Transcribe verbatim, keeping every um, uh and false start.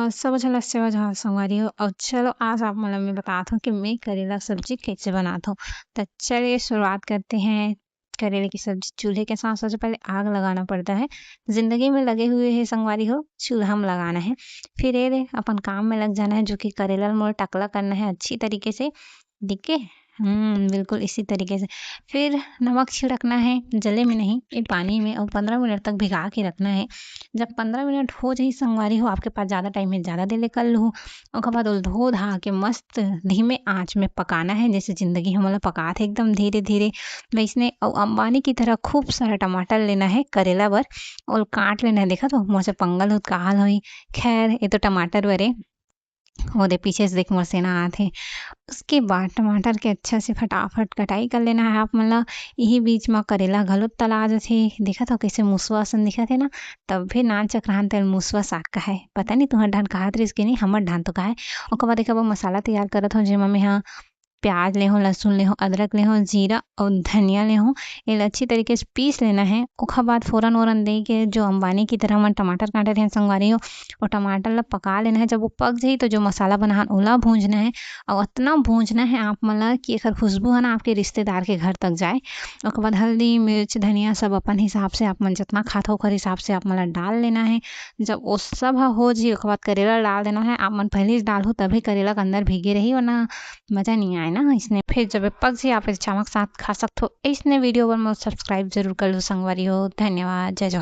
अ, सब झन ला सेवा जहाँ संगवारी हो। अउ चलो, आज आप मन ला मैं बतात हूँ कि मैं करेला सब्जी कैसे बनात हूँ। त चलिए, शुरुआत करते हैं करेले की सब्जी। चूल्हे के साथ सबसे पहले आग लगाना पड़ता है। जिंदगी में लगे हुए है संगवारी हो, चूल्हा में लगाना है। फिर ये रे, अपन काम में लग जाना है, जो कि करेला ल मोर टकला करना है अच्छी तरीके से। दिखे? हम्म, बिल्कुल इसी तरीके से। फिर नमक छिड़कना है, जले में नहीं, ये पानी में, और पन्द्रह मिनट तक भिगा के रखना है। जब पन्द्रह मिनट हो जाही संगवारी हो, आपके पास ज़्यादा टाइम है, ज़्यादा देर ले कर लूहू। ओकर बाद ओला धो धा के मस्त धीमे आंच में पकाना है, जैसे जिंदगी हमन ला पकात है एकदम धीरे धीरे, वैसने। अउ अंबानी की तरह खूब सारा टमाटर लेना है करेला बर, ओला काट लेना है। देखा तो मोर से पंगल होत का हाल होही। खैर, ये तो टमाटर बरे, वो दे पीछे से देख मोर सेना आत हे। उसके बाद टमाटर के अच्छा से फटाफट कटाई कर लेना है आप मन ला। यही बीच म करेला घलो तला जथे। देखत हो कैसे मुसवा असन दिखत हे ना, तब भी नान चक्रान तेल मुसवा साग का है। पता नहीं तुहर ढान कहात रहिस कि नहीं, हमर ढान तो का है। ओकर बाद एक अब मसाला तैयार करत हो, जेमा मैं हा प्याज ले हो, लहसुन ले हो, अदरक ले हो, जीरा अउ धनिया ले हो। एला अच्छी तरीके से पीस लेना है। ओखर बाद फोरन वोरन दे के जो अंबानी की तरह हमन टमाटर काटे रहे संगवारी हो, वो टमाटर ला पका लेना है। जब वो पक जाही तो जो मसाला बनाहन ओला भूंजना है, अउ अतना भूंजना है आप मन ला कि एकर खुशबू है ना आपके रिश्तेदार के घर तक जाए। ओकर बाद हल्दी, मिर्च, धनिया सब अपन हिसाब से आप मन जितना खात हो ओकर हिसाब से आप मन ला डाल लेना है। जब वो सब ह हो जाही ओकर बाद करेला डाल देना है। आप मन पहले ही डालहू तभी करेला के अंदर भीगे रही, वरना मजा नहीं आए ना इसने। फिर जब पक जाही आप चावल के साथ खा सकत हो। इसने वीडियो बर मोर सब्सक्राइब जरूर कर लो संगवारी हो। धन्यवाद, जय जोहार।